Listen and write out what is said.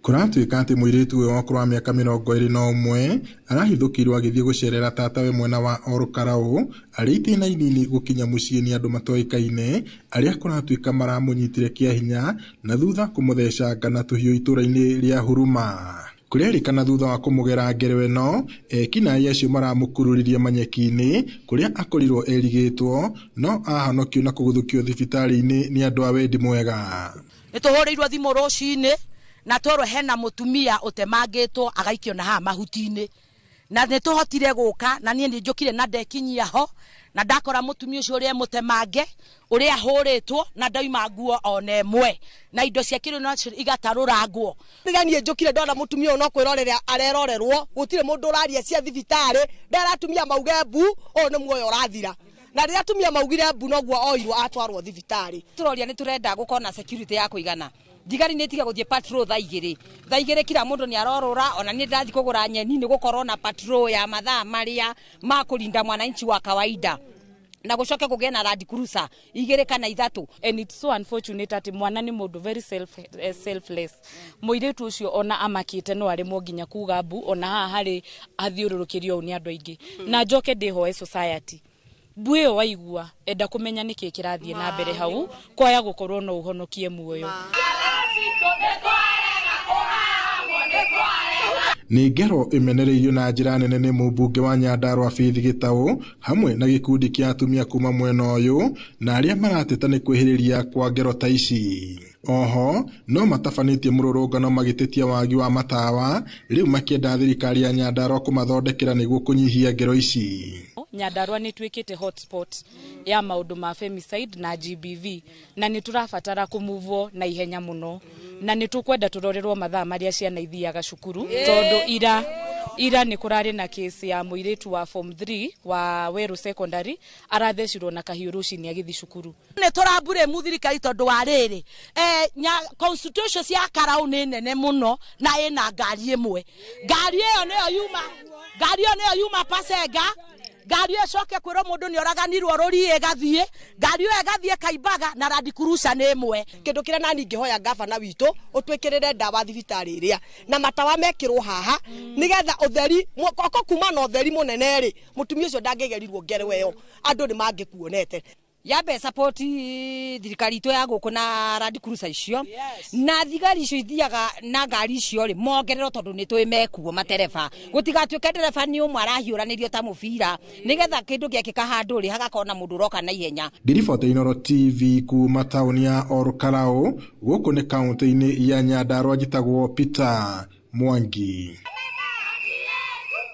Kũratuĩka atĩ mũirĩtu ũyũ wa ũkũrũ wa mĩaka 21 arahithũkĩirwo agĩthiĩ gũcerera tatawe mwena wa Olkalau arĩ itĩna inini gũkinya mũciĩ nĩ andũ matoĩkaine arĩa kũratuĩka maramũnyitire kĩa hinya na thutha kũmũthecanga na tũhiũ itũra-inĩ rĩa Huruma. Kũrerĩkana thutha wa kũmũgera ngero ĩno, ekinaĩ acio maramũkururirie manyeki-inĩ kũrĩa akorirwo erigĩtwo no ahonokio na kũguthũkio thibitarĩ-inĩ nĩ andũ a wendi mwega. Nĩ tũhũrĩirwo thimũ rũcinĩ na twerwo hena mũtumia ũtemangĩtwo agaikio na haha mahuti-inĩ, na nĩ tũhotire gũka na niĩ nĩ njũkire na ndekinyia ho na ndakora mũtumia ũcio ũrĩa mũtemange ũrĩa ahũrĩtwo na ndauma nguo ona ĩmwe na indo cia kĩrĩu nacio igatarũrangwo. Rĩrĩa niĩ njũkire ndona mũtumia ũyũ no kwĩrorera arerorerwo, gũtirĩ mũndũ ũraria cia thibitarĩ, ndera atumia mauge mbu, ũyũ nĩ muoyo ũrathira. Na rĩrĩa atumia maugire mbu noguo oirwo atwarwo thibitarĩ. Tũroria nĩ tũrenda gũkorwo na security ya kũigana. Thigari nĩ itiga gũthiĩ patrol thaa igĩrĩ. Thaa igĩrĩ kila mũndũ nĩ arorũra, ona niĩ ndĩrathiĩ kũgũra nyeni nĩ gũkorwo na patrol ya mathaa marĩa ma kũrinda mwananchi wa kawaida. Na gũcoke kũgĩe na Land Cruiser 2 kana 3. And it's so unfortunate atĩ mwana nĩ mũndũ very selfless. Mũirĩtu ũcio ona amakĩte no aremwo nginya kuga mbu, ona haha harĩ athiũrũrũkĩrio ũũ nĩ andũ aingĩ. Na njoke ndĩhoe society. Mbu ĩyo waigua, enda kũmenya nĩkĩ kĩrathiĩ na mbere hau, kwaya gũkorwo no ũhonokie muoyo. Nĩ ngero ĩmenereirio na njĩra nene nĩ mũmbunge wa Nyandarua Faith Gĩtaũ hamwe na gĩkundi kĩa atumia kuma mwena ũyũ na arĩa marateta nĩ kwĩhĩrĩria kwa ngero ta ici. Oho no matabanĩtie mũrũrũngano magĩtetia wagi wa matawa rĩu makĩenda thirikari ya Nyandarua kũmathondekera nĩguo kũnyihia ngero ici. Nyandarua nĩ ĩtuĩkĩte hotspot ya maũndũ ma femicide na GBV na nĩ tũrabatara kũmuvwo na ihenya mũno na nĩ tũkwenda tũrorerwo mathaa marĩa ciana ithiaga cukuru tondũ ira nĩ kũrarĩ na case ya mũirĩtu wa form 3 wa Weru Secondary arathecirwo na kahiũ rũcinĩ agĩthiĩ cukuru. Nĩ tũramburĩmu thirikari tondũ wa rĩrĩ, constitution cia Karau nĩ nene mũno na ĩna ngari ĩmwe. Ngari ĩyo nĩyo yuma, ngari ĩyo nĩyo yuma Pasenga, ngari ĩyo ĩcoke kwĩrwo mũndũ nĩ oraganirwo rũriĩ ĩgathiĩ, ngari ĩyo ĩgathiĩ Kaimbaga na Land Cruiser nĩ ĩmwe. Kĩndũ kĩrĩa nani ingĩhoya gavana witũ ũtwĩkĩrĩre ndawa thibitarĩ ĩrĩa na matawa mekĩrwo haha nĩgetha ũtheri, oko kuma na ũtheri mũnene rĩ, mũtumia ũcio ndangĩgerirwo ngero ĩyo, andũ nĩ mangĩkuonete. Yambe support thirikari itũ ya gũkũ na Land Cruiser icio. Na thigari icio ithiaga na ngari icio rĩ, mongererwo tondũ nĩ tũĩ mekuo matereba. Gũtigatuĩke ndereba nĩ ũmwe arahiũranĩrio ta mũbira, nĩgetha kĩndũ gĩekĩka handũ rĩ, hagakorwo na mũndũ ũroka na ihenya. Ngĩribota Inooro TV kuma taũni ya Olkalau, gũkũ nĩ kaũntĩ-inĩ ya Nyandarua, njĩtagwo Peter Mwangi.